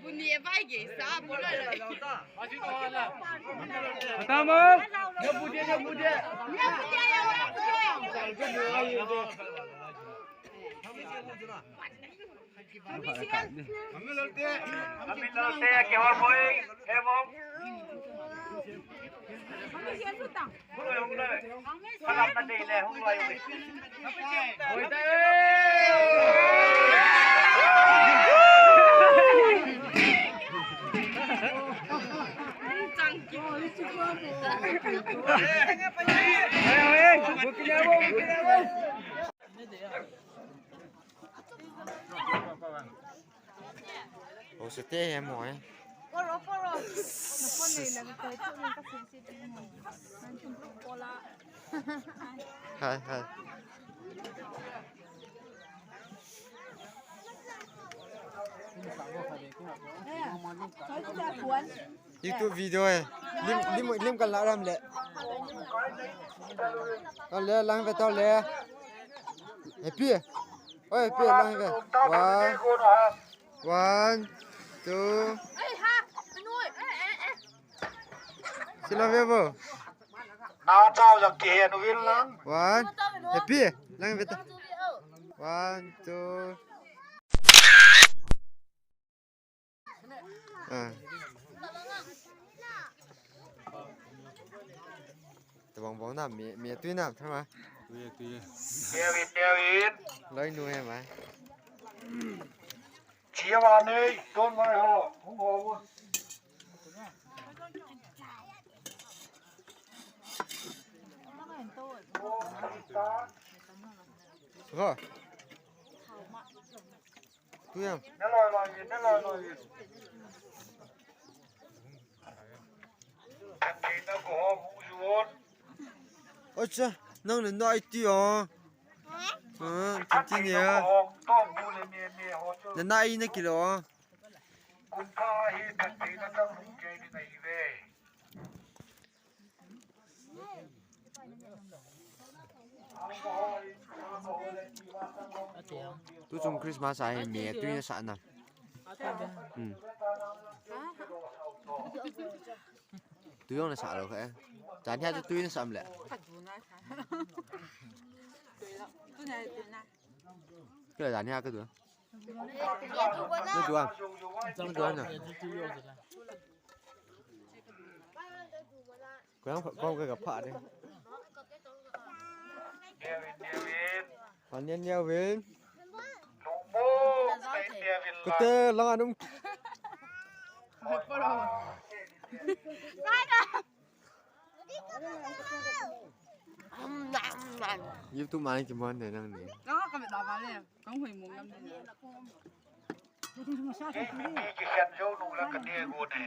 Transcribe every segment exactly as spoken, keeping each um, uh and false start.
Buni e vai ge sa bula le. Tama. Ya buje, ya buje. Ya buje, ya buje. Kami lote, kami lote, kehol boi, hemo. Ose te he mo e. Poro, poro. Na phone nei la ko tu ni ka sin si mo. Nan tum ko la. Hai, hai. YouTube video e. Lim, lim, lim kan la ram le. Tao le, lang ve tao le. Happy. Oi, Happy, lang ve. One. One, two. Sila ve bo. Na chao jak ki he nu vil lang. One. Happy. Lang ve tao. One, two. Ah. Tabang bang na me, me tui na thama. Tui, tui. David, David. Loi nu he ma. Chia wa nei, don mai ho, hung ho. Ho. Tu yang. Ne loi loi, ne loi loi. Acha, nang na nai ti o. Ha, ti ti ni a. Na nai na kilo. Tu chung Christmas a hi me tui na sa na. Hmm. Tui jong na sa lou kha. Jan hia chu tui na sa am le. Kei la jan hia ka du. Na du a. Na du a na. Ko yang ko ka pha de. Pan yan ya wen. Ko te lang anum. YouTube ma ni ki mon de nang ni. Ka ka me da ba le. Ka hui mong nam ni. Ki khen jo nu la ka ne go ne.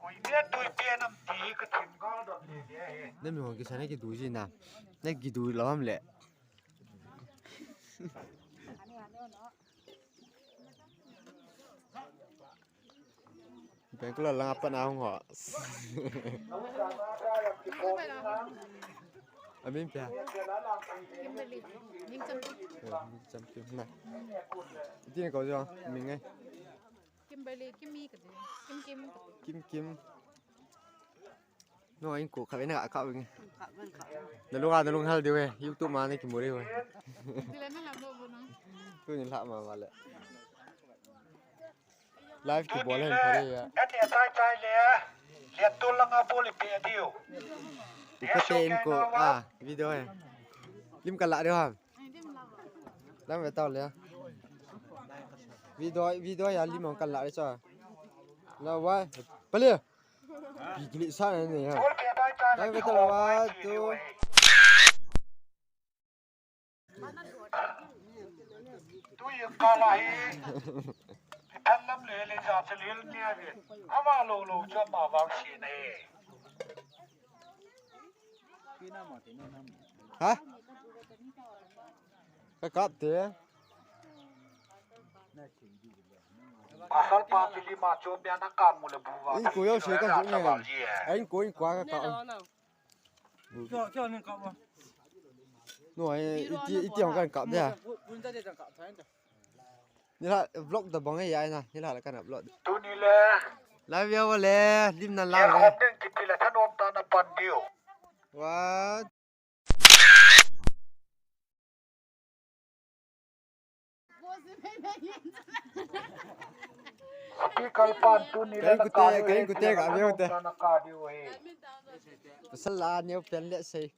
Koi ne tui pe nam ti ka thim ka dot le le he. Na mi hong ki sa na ki du ji na. Na ki du lo ham le. Bengkula lang apat na hung ho. Amin pia. Kimberly. Ning Chamkim. Eh, Ning Chamkim na. Iti ni ko jo, Ming ngai. Kimberly, Kimi ka ti. Kim Kim. Kim Kim. No, in ko kha ve na kha ve nge. Na lunga, na lung hal diu ve. YouTube ma ni ki muri ve. Dile na la bo bo na. Tu ni la ma ma le. Live ki bol hen phare ya. Ka te tai tai le. Le tu la nga bol pe diu. Ipa te in ko a video he. Lim ka la diu ha. Lang ve tao le. Video, video ya lim ong ka la diu cha. La wa. Pale. Bigli sa ne ne ha. Dai ve tala wa tu. Tu ye kala hi. An lam le le ja che le nia ve. Ama lo lo cho ma vang si ne. Ha? Ka kap te. Pasal pa pili ma cho bia na ka mu le bu va. In ko yo se ka ju ne. Ai in ko in ko ka kap. Kyo, kyo ni kap ma. No, ai iti iti hong kan kap dia. Ni la vlog da bang ai ai na. Ni la la kan upload. Tuni le. Live ya wa le, lim na la le. Khom ding kiti le thanom ta na pan diu. What? Speaker pan tuni le na ka diu. Kain kute, kain kute ka view te. Na ka diu he. Pasal la neo pen le sei.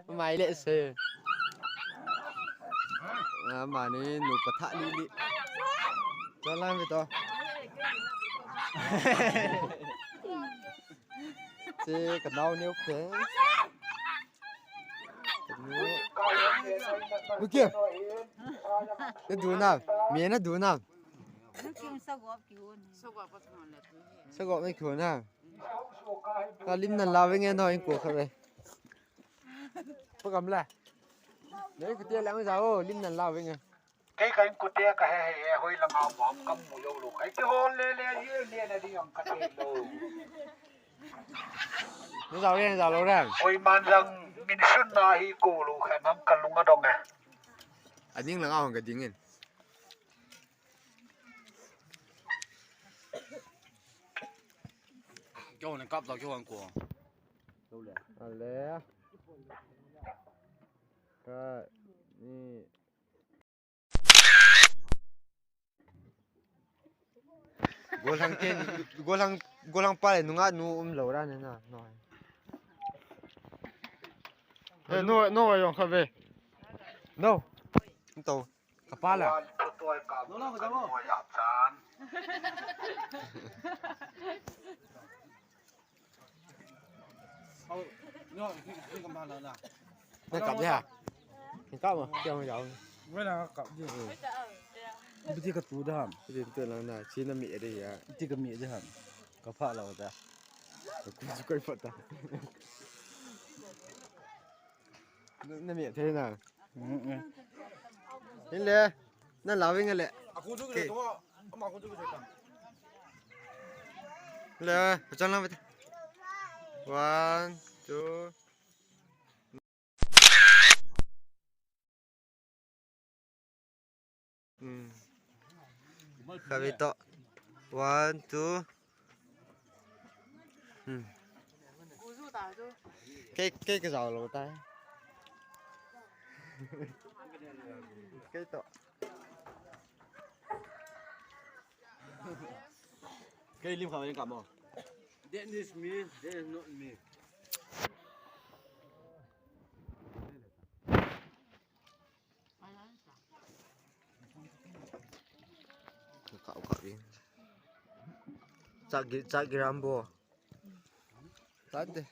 Mai le se. Amani nu patha li li. Cho lang mi to. Che ka nau neo pen. Bukio. Na du na. Mi na du na. Sagop mai kho na. Ka lim nan la venge no in ko kha ve. Pa kam la. Nei kute lang ja o lim nan la venge. Kei ka in kute ka he he hoi la ma bom kam mu lo lo. Kai ke hol le le ye le na ding ang ka te lo. Ni ja ve ja lo re. Hoi man jang min sun na hi ko lo kha nam ka lunga dong e. Ading lang a hong ka ding in. Kyo ne kap ta kyo an ko. Ale. Ka ni. Golang ken, golang, golang pa le nunga nu um lo ra ne na. No. Eh, no, no, yong kha ve. No. To. Kapala. Na kap dia. Kap ma, kya ma jao. Wala kap dia. Bidi ka tu da ham. Bidi tu lang na, chi na mi de ya. Ti ka mi de ham. Ka pha lo da. Ku ju kai pha ta. Na mi the na. Ile, na lawing le. Le, pachang lang bete. One, two. Hmm. Kami to. One, two. Hmm. Kei, kei ka jao lo tai. Kei to. Kei lim kha lim kap mo. That is me, that is not me. Kau kau ni. Cak gi, cak gi rambo. Tante.